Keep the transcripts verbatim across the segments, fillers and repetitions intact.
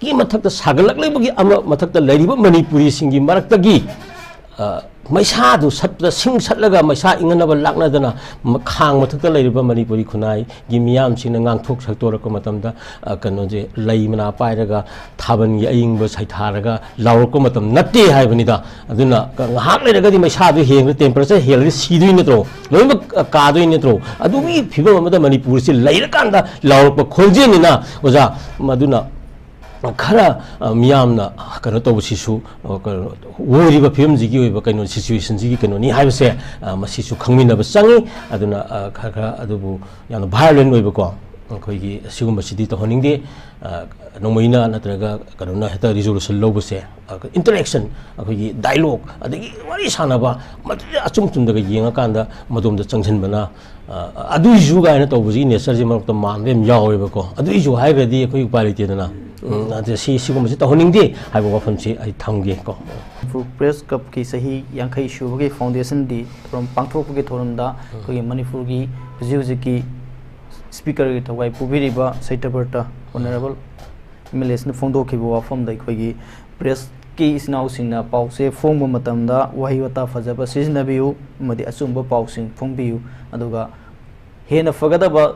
ꯁꯥꯒꯠꯂꯛꯂꯤꯕꯒꯤ ꯑꯃ ꯃꯊꯛꯇ ꯂꯩꯔꯤꯕ ꯃꯅꯤꯄꯨꯔꯤꯁꯤꯡꯒꯤ ꯃꯔꯛꯇꯒꯤ, ꯑ, ꯃꯩꯁꯥꯗꯨ ꯁꯠꯄꯗ, ꯁꯤꯡ ꯁꯠꯂꯒ ꯃꯩꯁꯥ ꯏꯪꯍꯟꯅꯕ ꯂꯥꯛꯅꯗꯅ, ꯃ-, ꯈꯥꯡ ꯃꯊꯛꯇ ꯂꯩꯔꯤꯕ ꯃꯅꯤꯄꯨꯔꯤ ꯈꯨꯟꯅꯥꯏꯒꯤ ꯃꯤꯌꯥꯝꯁꯤꯡꯅ ꯉꯥꯡꯊꯣꯛ ꯁꯛꯇꯣꯔꯛꯄ ꯃꯇꯝꯗ, ꯑ, ꯀꯩꯅꯣꯁꯦ, ꯂꯩ ꯃꯅꯥ ꯄꯥꯏꯔꯒ ꯊꯥꯕꯜꯒꯤ ꯑꯏꯪꯕ ꯁꯩꯊꯥꯔꯒ ꯂꯥꯎꯔꯛꯄ ꯃꯇꯝ ꯅꯠꯇꯦ ꯍꯥꯏꯕꯅꯤꯗ꯫ ꯑꯗꯨꯅ ꯀ-, ꯉꯥꯏꯍꯥꯛ ꯂꯩꯔꯒꯗꯤ ꯃꯩꯁꯥꯗꯨ ꯍꯦꯟꯒ꯭ꯔ-, temperature ꯍꯦꯜꯂꯒ ꯁꯤꯗꯣꯏ ꯅꯠꯇ꯭ꯔꯣ? ꯂꯣꯏꯅꯃꯛ, ꯑ, ꯀꯥꯗꯣꯏ ꯅꯠꯇ꯭ꯔꯣ? ꯑꯗꯨꯒꯤ ꯐꯤꯕꯝ ꯑꯃꯗ ꯃꯅꯤꯄꯨꯔꯁꯤ ꯂꯩꯔꯀꯥꯟꯗ ꯂꯥꯎꯔꯛꯄ ꯈꯣꯟꯖꯦꯜꯅꯤꯅ, ꯑꯣꯖꯥ, ꯃꯗꯨꯅ ꯈꯔ, ꯑ, ꯃꯤꯌꯥꯝꯅ ꯀꯩꯅꯣ ꯇꯧꯕꯁꯤꯁꯨ, ꯑ, ꯀꯩꯅꯣ, ꯑꯣꯏꯔꯤꯕ ꯐꯤꯕꯝꯁꯤꯒꯤ ꯑꯣꯏꯕ ꯀꯩꯅꯣ, situationꯁꯤꯒꯤ ꯀꯩꯅꯣꯅꯤ ꯍꯥꯏꯕꯁꯦ, ꯑ, ꯃꯁꯤꯁꯨ ꯈꯪꯃꯤꯟꯅꯕ ꯆꯪꯉꯤ꯫ ꯑꯗꯨꯅ, ꯑ, ꯈꯔ ꯈꯔ ꯑꯗꯨꯕꯨ ꯌꯥꯝꯅ violent ꯑꯣꯏꯕꯀꯣ, ꯑꯩꯈꯣꯏꯒꯤ ꯑꯁꯤꯒꯨꯝꯕꯁꯤꯗꯤ ꯇꯧꯍꯟꯅꯤꯡꯗꯦ꯫ ꯑ, ꯅꯣꯡꯃꯩꯅ ꯅꯠꯇ꯭ꯔꯒ ꯀꯩꯅꯣꯅ ꯍꯦꯛꯇ resolution ꯂꯧꯕꯁꯦ, ꯑ, interaction, ꯑꯩꯈꯣꯏꯒꯤ dialogue, ꯑꯗꯒꯤ ꯋꯥꯔꯤ ꯁꯥꯟꯅꯕ, ꯃꯗꯨꯗ ꯑꯆꯨꯝ ꯆꯨꯝꯗꯒ ꯌꯦꯡꯉꯀꯥꯟꯗ ꯃꯗꯣꯝꯗ ꯆꯪꯁꯤꯟꯕꯅ, ꯑ, ꯑꯗꯨꯏꯁꯨ ꯀꯥꯏꯅ ꯇꯧꯕꯁꯤꯒꯤ natureꯁꯦ ꯃꯔꯛꯇ ꯃꯥꯟꯕ ꯌꯥꯝ ꯌꯥꯎꯋꯦꯕꯀꯣ꯫ ꯑꯗꯨꯏꯁꯨ ꯍꯥꯏꯈ꯭ꯔꯗꯤ ꯑꯩꯈꯣꯏ ꯎꯄꯥꯏ ꯂꯩꯇꯦꯗꯅ꯫ ꯎꯝ, ꯑꯗ ꯁꯤ, ꯁꯤꯒꯨꯝꯕꯁꯤ ꯇꯧꯍꯟꯅꯤꯡꯗꯦ ꯍꯥꯏꯕ ꯋꯥꯐꯝꯁꯤ ꯑꯩ ꯊꯝꯒꯦ ꯀꯣ꯫ ꯃꯅꯤꯄꯨꯔ Press Clubꯀꯤ ꯆꯍꯤ ꯌꯥꯡꯈꯩ ꯁꯨꯕꯒꯤ foundation day ꯊꯧꯔꯝ ꯄꯥꯡꯊꯣꯛꯄꯒꯤ ꯊꯧꯔꯝꯗ ꯑꯩꯈꯣꯏꯒꯤ ꯃꯅꯤꯄꯨꯔꯒꯤ ꯍꯧꯖꯤꯛ ꯍꯧꯖꯤꯛꯀꯤ Speakerꯒꯤ ꯊꯧꯒꯥꯏ ꯄꯨꯕꯤꯔꯤꯕ ꯁꯩꯇꯕ꯭ꯔꯇ Honourable MLAꯁꯤꯅ ꯐꯣꯡꯗꯣꯛꯈꯤꯕ ꯋꯥꯐꯝꯗ, ꯑꯩꯈꯣꯏꯒꯤ pressꯀꯤ ꯏꯆꯤꯟ ꯏꯅꯥꯎꯁꯤꯡꯅ ꯄꯥꯎꯆꯦ ꯐꯣꯡꯕ ꯃꯇꯝꯗ ꯋꯥꯍꯩ ꯋꯥꯇꯥ ꯐꯖꯕ ꯁꯤꯖꯤꯟꯅꯕꯤꯌꯨ ꯑꯃꯗꯤ ꯑꯆꯨꯝꯕ ꯄꯥꯎꯁꯤꯡ ꯐꯣꯡꯕꯤꯌꯨ, ꯑꯗꯨꯒ ꯍꯦꯟꯅ ꯐꯒꯗꯕ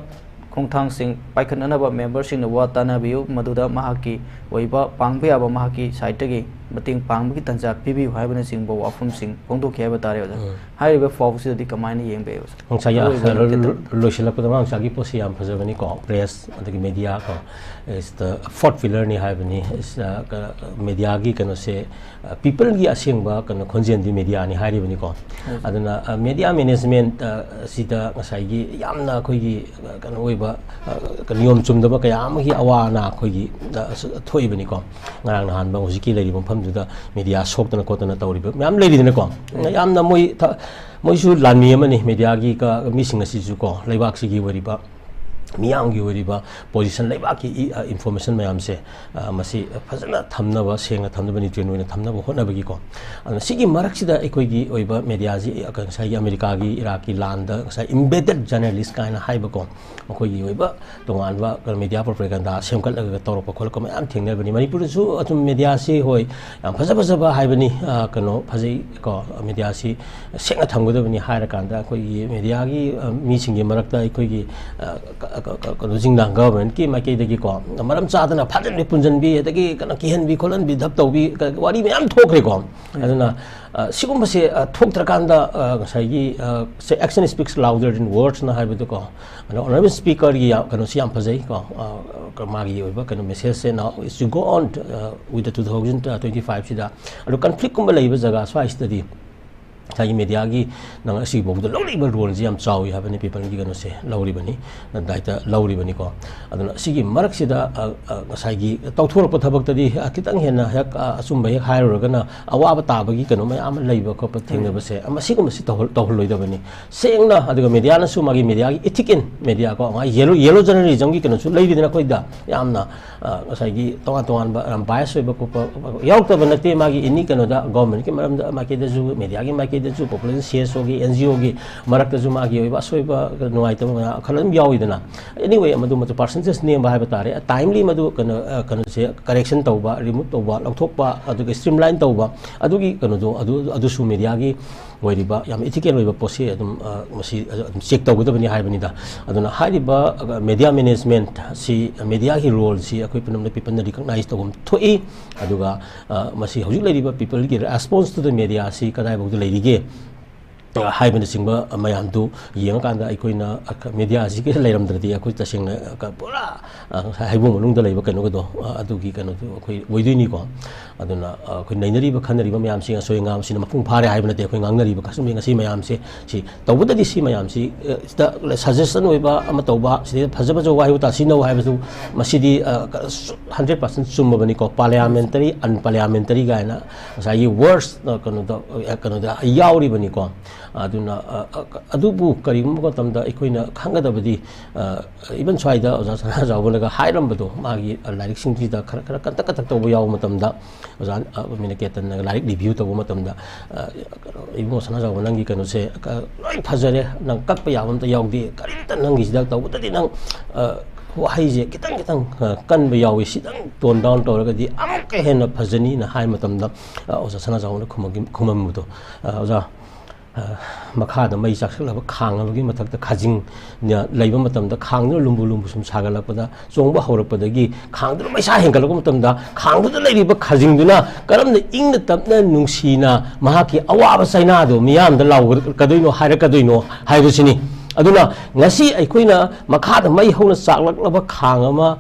ꯈꯣꯡꯊꯥꯡꯁꯤꯡ ꯄꯥꯏꯈꯠꯅꯅꯕ memberꯁꯤꯡꯅ ꯋꯥ ꯇꯥꯅꯕꯤꯌꯨ, ꯃꯗꯨꯗ ꯃꯍꯥꯛꯀꯤ ꯑꯣꯏꯕ ꯄꯥꯡꯕ ꯌꯥꯕ ꯃꯍꯥꯛꯀꯤ sideꯇꯒꯤ ꯃꯇꯦꯡ ꯄꯥꯡꯕꯒꯤ ꯇꯥꯟꯖꯥ ꯄꯤꯕꯤꯌꯨ ꯍꯥꯏꯕꯅꯆꯤꯡꯕ ꯋꯥꯐꯝꯁꯤꯡ ꯐꯣꯡꯗꯣꯛꯈꯤ ꯍꯥꯏꯕ ꯇꯥꯔꯦ, ꯑꯣꯖꯥ꯫ ꯎꯝ꯫ ꯍꯥꯏꯔꯤꯕ ꯄꯥꯎꯁꯤꯗꯗꯤ ꯀꯃꯥꯏꯅ ꯌꯦꯡꯕꯤꯕ, ꯉꯁꯥꯏꯒꯤ, ꯑꯔꯣꯏꯕ ꯑ, ꯅꯨꯃꯤꯠꯇ? ꯂꯣꯏꯁꯤꯜꯂꯛꯄꯗ ꯃꯥ ꯉꯁꯥꯏꯒꯤ ꯄꯣꯠꯁꯤ ꯌꯥꯝ ꯐꯖꯕꯅꯤꯀꯣ, press ꯑꯗꯒꯤ media ꯀꯣ, is the fourth pillarꯅꯤ ꯍꯥꯏꯕꯅꯤ꯫ Is, ꯑ, ꯀ-, mediaꯒꯤ ꯀꯩꯅꯣꯁꯦ, ꯑ, peopleꯒꯤ ꯑꯁꯦꯡꯕ ꯀꯩꯅꯣ ꯈꯣꯟꯖꯦꯜꯗꯤ mediaꯅꯤ ꯍꯥꯏꯔꯤꯕꯅꯤꯀꯣ꯫ ꯎꯝ꯫ ꯑꯗꯨꯅ, ꯑ, media management, ꯑ, ꯁꯤꯗ ꯉꯁꯥꯏꯒꯤ ꯌꯥꯝꯅ ꯑꯩꯈꯣꯏꯒꯤ, ꯑ, ꯀꯩꯅꯣ ꯑꯣꯏꯕ, ꯑ, ꯀ-, ꯅꯤꯌꯣꯝ ꯆꯨꯝꯗꯕ ꯀꯌꯥ ꯑꯃꯒꯤ ꯑꯋꯥ ꯑꯅꯥ ꯑꯩꯈꯣꯏꯒꯤ, ꯑ, ꯁ-, ꯊꯣꯛꯏꯕꯅꯤꯀꯣ꯫ ꯉꯔꯥꯡ ꯅꯍꯥꯟꯕ ꯍꯧꯖꯤꯛꯀꯤ ꯂꯩꯔꯤꯕ ꯃꯐꯝꯗꯨꯗ media ꯁꯣꯛꯇꯅ ꯈꯣꯠꯇꯅ ꯇꯧꯔꯤꯕ ꯃꯌꯥꯝ ꯂꯩꯔꯤꯗꯅꯀꯣ꯫ ꯎꯝ꯫ ꯌꯥꯝꯅ ꯃꯣꯏ ꯊ-, ꯃꯣꯏꯁꯨ ꯂꯥꯟꯃꯤ ꯑꯃꯅꯤ, mediaꯒꯤ ꯀ-, ꯃꯤꯁꯤꯡ ꯑꯁꯤꯁꯨ ꯀꯣ, ꯂꯩꯕꯥꯛꯁꯤꯒꯤ ꯑꯣꯏꯔꯤꯕ ꯃꯤꯌꯥꯝꯒꯤ ꯑꯣꯏꯔꯤꯕ ꯄꯣꯖꯤꯁꯟ, ꯂꯩꯕꯥꯛꯀꯤ ꯏꯟꯐꯣꯔꯃꯦꯁꯟ ꯃꯌꯥꯝꯁꯦ, ꯑ, ꯃꯁꯤ ꯐꯖꯅ ꯊꯝꯅꯕ, ꯁꯦꯡꯅ ꯊꯝꯅꯕ, ꯅꯤꯌꯨꯇ꯭ꯔꯦꯟ ꯑꯣꯏꯅ ꯊꯝꯅꯕ ꯍꯣꯠꯅꯕꯒꯤꯀꯣ꯫ ꯑꯗꯨꯅ ꯁꯤꯒꯤ ꯃꯔꯛꯁꯤꯗ ꯑꯩꯈꯣꯏꯒꯤ ꯑꯣꯏꯕ ꯃꯦꯗꯤꯌꯥꯁꯤ, ꯑ, ꯉꯁꯥꯏꯒꯤ ꯑꯃꯦꯔꯤꯀꯥꯒꯤ ꯏꯔꯥꯛꯀꯤ ꯂꯥꯟꯗ ꯉꯁꯥꯏ ꯏꯝꯕꯦꯗꯦꯠ ꯖꯔꯅꯦꯂꯤꯁ ꯀꯥꯏꯅ ꯍꯥꯏꯕꯀꯣ, ꯃꯈꯣꯏꯒꯤ ꯑꯣꯏꯕ ꯇꯣꯉꯥꯟꯕ ꯀꯩꯅꯣ ꯃꯦꯗꯤꯌꯥ ꯄ꯭ꯔꯣꯄꯦꯒꯟꯗꯥ ꯁꯦꯝꯒꯠꯂꯒ ꯇꯧꯔꯛꯄ ꯈꯣꯠꯂꯛꯄ ꯃꯌꯥꯝ ꯊꯦꯡꯅꯕꯅꯤ꯫ ꯃꯅꯤꯄꯨꯔꯗꯁꯨ ꯑꯗꯨꯝ ꯃꯦꯗꯤꯌꯥꯁꯤ, ꯍꯣꯏ, ꯌꯥꯝ ꯐꯖ ꯐꯖꯕ ꯍꯥꯏꯕꯅꯤ, ꯑ, ꯀꯩꯅꯣ ꯐꯖꯩ ꯀꯣ, ꯃꯦꯗꯤꯌꯥꯁꯤ ꯁꯦꯡꯅ ꯊꯝꯒꯗꯕꯅꯤ ꯍꯥꯏꯔꯀꯥꯟꯗ ꯑꯩꯈꯣꯏꯒꯤ ꯃꯦꯗꯤꯌꯥꯒꯤ, ꯑ, ꯃꯤꯁꯤꯡꯒꯤ ꯃꯔꯛꯇ ꯑꯩꯈꯣꯏꯒꯤ, ꯑ, ꯀ-, ꯀ-, ꯀ-, ꯀꯩꯅꯣꯁꯤꯡꯅ, ꯒꯚꯔꯟꯃꯦꯟꯠꯀꯤ ꯃꯥꯏꯀꯩꯗꯒꯤꯀꯣ ꯃꯔꯝ ꯆꯥꯗꯅ ꯐꯥꯖꯤꯟꯕꯤ ꯄꯨꯟꯁꯤꯟꯕꯤ, ꯑꯗꯒꯤ ꯀꯩꯅꯣ ꯀꯤꯍꯟꯕꯤ ꯈꯣꯠꯍꯟꯕꯤ ꯙꯞ ꯇꯧꯕꯤ, ꯀ-, ꯋꯥꯔꯤ ꯃꯌꯥꯝ ꯊꯣꯛꯈ꯭ꯔꯦꯀꯣ꯫ ꯑꯗꯨꯅ, ꯑ, ꯁꯤꯒꯨꯝꯕꯁꯦ, ꯑ, ꯊꯣꯛꯇ꯭ꯔꯀꯥꯟꯗ, ꯑ, ꯉꯁꯥꯏꯒꯤ, ꯑ, say action speaks louder than words ꯅ ꯍꯥꯏꯕꯗꯨꯀꯣ, ꯑꯗꯣ ꯑꯣꯅꯔꯦꯕꯜ ꯁ꯭ꯄꯤꯀꯔꯒꯤ ꯌꯥꯝ, ꯀꯩꯅꯣꯁꯤ ꯌꯥꯝ ꯐꯖꯩ ꯀꯣ, ꯑ, ꯃꯥꯒꯤ ꯑꯣꯏꯕ ꯀꯩꯅꯣ ꯃꯦꯁꯦꯖꯁꯦ, "Now it's to go on, uh, with the two thousand twenty-five ꯁꯤꯗ", ꯑꯗꯣ ꯀꯟꯐ꯭ꯂꯤꯛꯀꯨꯝꯕ ꯂꯩꯕ ꯖꯒꯥ ꯁ꯭ꯋꯥꯏꯁꯤꯗꯗꯤ ꯉꯁꯥꯏꯒꯤ ꯃꯦꯗꯤꯌꯥꯒꯤ ꯅꯪ ꯑꯁꯤꯐꯥꯎꯗ ꯂꯧꯔꯤꯕ ꯔꯣꯜꯁꯤ ꯌꯥꯝ ꯆꯥꯎꯏ ꯍꯥꯏꯕꯅꯤ, ꯄꯤꯄꯜꯒꯤ ꯀꯩꯅꯣꯁꯦ ꯂꯧꯔꯤꯕꯅꯤ, ꯗꯥꯏꯇ ꯂꯧꯔꯤꯕꯅꯤꯀꯣ꯫ ꯑꯗꯨꯅ ꯁꯤꯒꯤ ꯃꯔꯛꯁꯤꯗ, ꯑ, ꯑ, ꯉꯁꯥꯏꯒꯤ ꯇꯧꯊꯣꯔꯛꯄ ꯊꯕꯛꯇꯗꯤ, ꯑ, ꯈꯤꯇꯪ ꯍꯦꯟꯅ ꯍꯦꯛ, ꯑ, ꯑꯆꯨꯝꯕ ꯍꯦꯛ ꯍꯥꯏꯔꯨꯔꯒꯅ ꯑꯋꯥꯕ ꯇꯥꯕꯒꯤ ꯀꯩꯅꯣ ꯃꯌꯥꯝ ꯑꯃ ꯂꯩꯕ ꯈꯣꯠꯄ ꯊꯦꯡꯅꯕꯁꯦ, ꯑꯃ ꯁꯤꯒꯨꯝꯕꯁꯤ ꯇꯧꯍꯜ-, ꯇꯧꯍꯜꯂꯣꯏꯗꯕꯅꯤ꯫ ꯁꯦꯡꯅ, ꯑꯗꯨꯒ ꯃꯦꯗꯤꯌꯥꯅꯁꯨ ꯃꯥꯒꯤ ꯃꯦꯗꯤꯌꯥꯒꯤ ethic in media ꯀꯣ, ꯃꯥꯒꯤ yellow, yellow journalism ꯒꯤ ꯀꯩꯅꯣꯁꯨ ꯂꯩꯔꯤꯗꯅ ꯑꯩꯈꯣꯏꯗ ꯌꯥꯝꯅ, ꯑ, ꯉꯁꯥꯏꯒꯤ ꯇꯣꯉꯥꯟ ꯇꯣꯉꯥꯟꯕ ꯌꯥꯝ bias ꯑꯣꯏꯕ ꯈꯣꯠꯄ ꯌꯥꯎꯔꯛꯇꯕ ꯅꯠꯇꯦ꯫ ꯃꯥꯒꯤ ꯑꯦꯅꯤ ꯀꯩꯅꯣꯗ, ꯒꯣꯔꯃꯦꯟꯠꯀꯤ ꯃꯔꯝꯗ ꯃꯥꯏꯀꯩꯗꯁꯨ, ꯃꯦꯗꯤꯌꯥꯒꯤ ꯃꯥꯏꯀꯩꯗꯁꯨ, ꯄꯣꯄꯨꯂꯔ ꯁꯤ ꯑꯦꯁ ꯑꯣꯒꯤ, ꯑꯦꯟ ꯖꯤ ꯑꯣꯒꯤ ꯃꯔꯛꯇꯁꯨ ꯃꯥꯒꯤ ꯑꯣꯏꯕ ꯑꯁꯣꯏꯕ, ꯅꯨꯡꯉꯥꯏꯇꯕ ꯃꯌꯥꯝ ꯈꯔ ꯑꯗꯨꯝ ꯌꯥꯎꯋꯤꯗꯅ꯫ Anyway, ꯃꯗꯨ, ꯃꯗꯨ percentage ꯅꯦꯝꯕ ꯍꯥꯏꯕ ꯇꯥꯔꯦ, timely ꯃꯗꯨ ꯀꯩꯅꯣ, ꯑ, ꯀꯩꯅꯣꯁꯦ correction ꯇꯧꯕ, remove ꯇꯧꯕ, ꯂꯧꯊꯣꯛꯄ, ꯑꯗꯨꯒ streamline ꯇꯧꯕ, ꯑꯗꯨꯒꯤ ꯀꯩꯅꯣꯗꯣ, ꯑꯗꯨ, ꯑꯗꯨꯁꯨ ꯃꯦꯗꯤꯌꯥꯒꯤ ꯑꯣꯏꯔꯤꯕ ꯌꯥꯝ ethical ꯑꯣꯏꯕ ꯄꯣꯠꯁꯤ ꯑꯗꯨꯝ, ꯑ, ꯃꯁꯤ ꯑꯗꯨꯝ check ꯇꯧꯒꯗꯕꯅꯤ ꯍꯥꯏꯕꯅꯤꯗ꯫ ꯑꯗꯨꯅ ꯍꯥꯏꯔꯤꯕ, ꯑ, media management ꯁꯤ, ꯃꯦꯗꯤꯌꯥꯒꯤ ꯔꯣꯜꯁꯤ ꯑꯩꯈꯣꯏ ꯄꯨꯝꯅꯃꯛꯅ, ꯄꯤꯄꯜꯅ recognize ꯇꯧꯐꯝ ꯊꯣꯛꯏ꯫ ꯑꯗꯨꯒ, ꯑ, ꯃꯁꯤ ꯍꯧꯖꯤꯛ ꯂꯩꯔꯤꯕ ꯄꯤꯄꯜꯒꯤ response to the media ꯑꯁꯤ ꯀꯗꯥꯏꯐꯥꯎꯗ ꯂꯩꯔꯤꯒꯦ, ꯑ, ꯍꯥꯏꯕꯅꯆꯤꯡꯕ ꯃꯌꯥꯝꯗꯨ ꯌꯦꯡꯉꯀꯥꯟꯗ ꯑꯩꯈꯣꯏꯅ, ꯑ, ꯃꯦꯗꯤꯌꯥ ꯑꯁꯤꯒꯤ ꯂꯩꯔꯝꯗ꯭ꯔꯗꯤ ꯑꯩꯈꯣꯏ ꯇꯁꯦꯡꯅ, ꯑ, ꯄꯨꯔꯥ, ꯑ, ꯉꯁꯥꯏ ꯍꯩꯕꯨꯡ ꯃꯅꯨꯡꯗ ꯂꯩꯕ ꯀꯩꯅꯣꯒꯗꯣ, ꯑ, ꯑꯗꯨꯒꯤ ꯀꯩꯅꯣꯗꯨ ꯑꯩꯈꯣꯏ ꯑꯣꯏꯗꯣꯏꯅꯤꯀꯣ꯫ ꯑꯗꯨꯅ, ꯑ, ꯑꯩꯈꯣꯏ ꯅꯩꯅꯔꯤꯕ ꯈꯟꯅꯔꯤꯕ ꯃꯌꯥꯝꯁꯤꯡ, ꯑꯁꯣꯏ ꯑꯉꯥꯝꯁꯤꯅ ꯃꯄꯨꯡ ꯐꯥꯔꯦ ꯍꯥꯏꯕ ꯅꯠꯇꯦ꯫ ꯑꯩꯈꯣꯏ ꯉꯥꯡꯅꯔꯤꯕ ꯀꯁꯨꯝꯕꯤ ꯉꯁꯤ ꯃꯌꯥꯝꯁꯦ, ꯁꯤ ꯇꯧꯕꯗꯗꯤ ꯁꯤ ꯃꯌꯥꯝꯁꯤ, ꯑ, ꯁꯤꯗ suggestion ꯑꯣꯏꯕ ꯑꯃ ꯇꯧꯕ, ꯁꯤꯗ ꯐꯖ ꯐꯖꯕ ꯋꯥꯍꯩ ꯋꯥꯇꯥ ꯁꯤꯖꯤꯟꯅꯧ ꯍꯥꯏꯕꯁꯨ, ꯃꯁꯤꯗꯤ, ꯑ, ꯀ-, hundred percent ꯆꯨꯝꯃꯕꯅꯤꯀꯣ꯫ Parliamentary, unparliamentary ꯀꯥꯏꯅ ꯉꯁꯥꯏꯒꯤ words, ꯑ, ꯀꯩꯅꯣꯗ, ꯑ, ꯀꯩꯅꯣꯗ ꯌꯥꯎꯔꯤꯕꯅꯤꯀꯣ꯫ ꯑꯗꯨꯅ ꯑ, ꯑ, ꯑꯗꯨꯕꯨ ꯀꯔꯤꯒꯨꯝꯕ ꯃꯇꯝꯗ ꯑꯩꯈꯣꯏꯅ ꯈꯪꯒꯗꯕꯗꯤ, ꯑ, even ꯁ꯭ꯋꯥꯏꯗ ꯑꯣꯖꯥ ꯁꯅꯥꯖꯥꯎꯕꯅꯒ ꯍꯥꯏꯔꯝꯕꯗꯣ, ꯃꯥꯒꯤ, ꯑ, ꯂꯥꯏꯔꯤꯛꯁꯤꯡꯁꯤꯗ ꯈꯔ ꯈꯔ ꯀꯟꯇꯛ ꯀꯟꯇꯛ ꯇꯧꯕ ꯌꯥꯎꯕ ꯃꯇꯝꯗ, ꯑꯣꯖꯥ, ꯑ, ꯃꯤꯅ ꯀꯦꯇꯟꯅꯒ ꯂꯥꯏꯔꯤꯛ review ꯇꯧꯕ ꯃꯇꯝꯗ, ꯑ, "ꯏꯕꯨꯡꯉꯣ ꯁꯅꯥꯖꯥꯎꯕ, ꯅꯪꯒꯤ ꯀꯩꯅꯣꯁꯦ, ꯑ, ꯂꯣꯏ ꯐꯖꯔꯦ, ꯅꯪ ꯀꯛꯄ ꯌꯥꯕ ꯑꯝꯇ ꯌꯥꯎꯗꯦ, ꯀꯔꯤꯝꯇ ꯅꯪꯒꯤꯁꯤꯗ ꯇꯧꯕꯗꯗꯤ ꯅꯪ, ꯑ, ꯋꯥꯍꯩꯁꯦ ꯈꯤꯇꯪ ꯈꯤꯇꯪ, ꯑ, ꯀꯟꯕ ꯌꯥꯎꯏ, ꯁꯤꯗꯪ tone down ꯇꯧꯔꯒꯗꯤ ꯑꯃꯨꯛꯀ ꯍꯦꯟꯅ ꯐꯖꯅꯤꯅ" ꯍꯥꯏ ꯃꯇꯝꯗ, ꯑ, ꯑꯣꯖꯥ ꯁꯅꯥꯖꯥꯎꯕꯅ ꯈꯨꯝꯃꯛꯈꯤ-, ꯈꯨꯝꯃꯝꯕꯗꯣ, ꯑ, ꯑꯣꯖꯥ, ꯑ, ꯃꯈꯥꯗ ꯃꯩ ꯆꯥꯛꯁꯜꯂꯕ ꯈꯥꯡ ꯑꯃꯒꯤ ꯃꯊꯛꯇ ꯈꯥꯖꯤꯡꯅ ꯂꯩꯕ ꯃꯇꯝꯗ, ꯈꯥꯡꯗꯨꯅ ꯂꯨꯝꯕꯨ ꯂꯨꯝꯕꯨ ꯁꯨꯝ ꯁꯥꯒꯠꯂꯛꯄꯗ, ꯆꯣꯡꯕ ꯍꯧꯔꯛꯄꯗꯒꯤ ꯈꯥꯡꯗꯨꯅ ꯃꯩꯁꯥ ꯍꯦꯟꯒꯠꯂꯛꯄ ꯃꯇꯝꯗ, ꯈꯥꯡꯗꯨꯗ ꯂꯩꯔꯤꯕ ꯈꯥꯖꯤꯡꯗꯨꯅ ꯀꯔꯝꯅ ꯏꯪꯅ ꯇꯞꯅ ꯅꯨꯡꯁꯤꯅ ꯃꯍꯥꯛꯀꯤ ꯑꯋꯥꯕ ꯆꯩꯅꯥꯗꯣ ꯃꯤꯌꯥꯝꯗ ꯂꯥꯎꯒꯗꯣꯏꯅꯣ, ꯍꯥꯏꯔꯛꯀꯗꯣꯏꯅꯣ ꯍꯥꯏꯕꯁꯤꯅꯤ꯫ ꯑꯗꯨꯅ ꯉꯁꯤ ꯑꯩꯈꯣꯏꯅ ꯃꯈꯥꯗ ꯃꯩ ꯍꯧꯅ ꯆꯥꯛꯂꯛꯂꯕ ꯈꯥꯡ ꯑꯃ